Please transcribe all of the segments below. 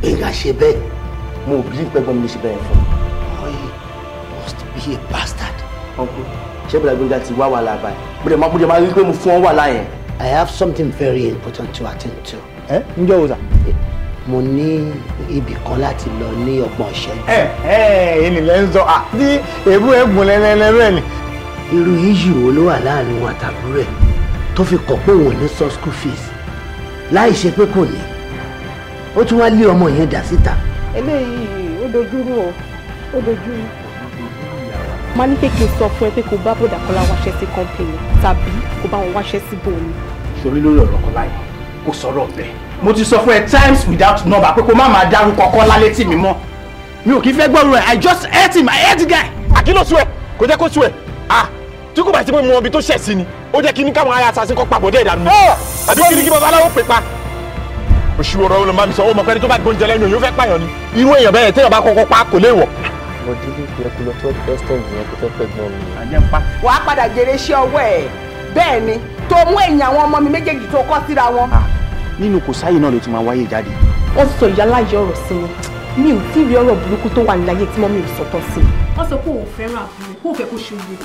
Gbénga ṣe bẹ́ẹ̀. Mo ò bí pẹ́gbọ́n mi lè ṣe bẹ́ẹ̀ fún mi. Boy must be a bastard. Uncle, ṣé bọ̀dá Gbénga ti wá wàhálà báyìí? Mo dẹ̀ máa rí pé mo fún ọ wàhálà yẹn. I have something very important to attend to. Ẹ ń jẹ́ òòsà. Mo ní ibì kan láti lọ ní 30 ìṣẹ́jú. Ẹ ènìyàn ń sọ à tí èébú ẹ̀ gùn lẹ́lẹ́lẹ́ bẹ́ẹ̀ ni. Irú issue wo ló wà láàrin wọn àtàbúrò ẹ̀ tó fi kọ̀ pé òun ò ní san school fees láì ṣe pé kò ní? Ó tún wá lé ọmọ yẹn dà síta. Eléyìí ó dojúrú o, ó dojúrú. Má ní pé kí n sọ fún ẹ pé kó bá bọ̀dà Kọ́lá wáṣẹ́ sí company tàbí kó bá wọn wáṣẹ́ sí bòmí. Sori lórí ọ̀rọ̀ Kọ́lá yìí, kò sọ̀rọ̀ bẹ́ẹ̀. Mo ti sọ fún ẹ times without number pé kó má máa dárúkọ Kọ́lá létí mi mọ́. Mi ò kí fẹ́ gbọ́rọ̀ ẹ̀. I just hate him. I hate the guy. Àkìlọ̀ sú ẹ, kò jẹ́ kó sú ẹ. Ah, tí kò bá sí pé mo mọ ibi tó ṣẹ̀ sí ni, ó jẹ́ kí ní káwọn ará assassin kọ́ papọ̀ dé ìdánù àbí kí ní kí babaláwo pè pa. Oṣù ọ̀rọ̀ ló máa mi sọ, ó mọ̀ pé ẹni tó bá gbóúnjẹ lẹ́nu yóò fẹ́ pààyàn ni. Irú èèyàn bẹ́ẹ̀ téèyàn bá kọ́kọ́ pa kò léèwọ̀. Mo délé pé kó lọ tó extent yẹn kó fẹ́ pẹ́ gbọ́n mi. Wàá padà jèrè iṣẹ́ ọwọ́ ẹ̀ bẹ́ẹ̀ ni, tó mú ẹ̀yìn àwọn ọmọ mi méjèèjì tó kọ́ síra wọn. Nínú kò sáyè náà ló ti máa wáyé jáde. Wọ́n sọ ìyáláyé ọ̀rọ̀ sí mi. Mi ò tí ì rí ọ̀rọ̀ burúkú tó wà níláyé tí mọ́mí ò sọ̀tọ̀ sí mi. Wọ́n sọ pé òun fẹ́ràn àbúrò, kó fẹ́ kó ṣe oye.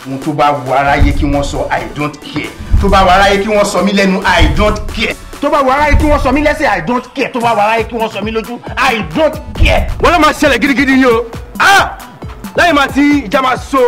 Ohun tó bá wù aráyé kí wọ́n sọ, I don't care. Tó bá wù aráyé kí wọ́n sọ mí lẹ́nu, I don't care. Tó bá wù aráyé kí wọ́n sọ mí lẹ́sẹ̀, I don't care. Tó bá wù aráyé kí wọ́n sọ mí lójú, I don't care. Wọ́n ló máa ṣẹlẹ̀ gidigidi ni o. Ah, lẹ́yìn máa ti ìjà máa so.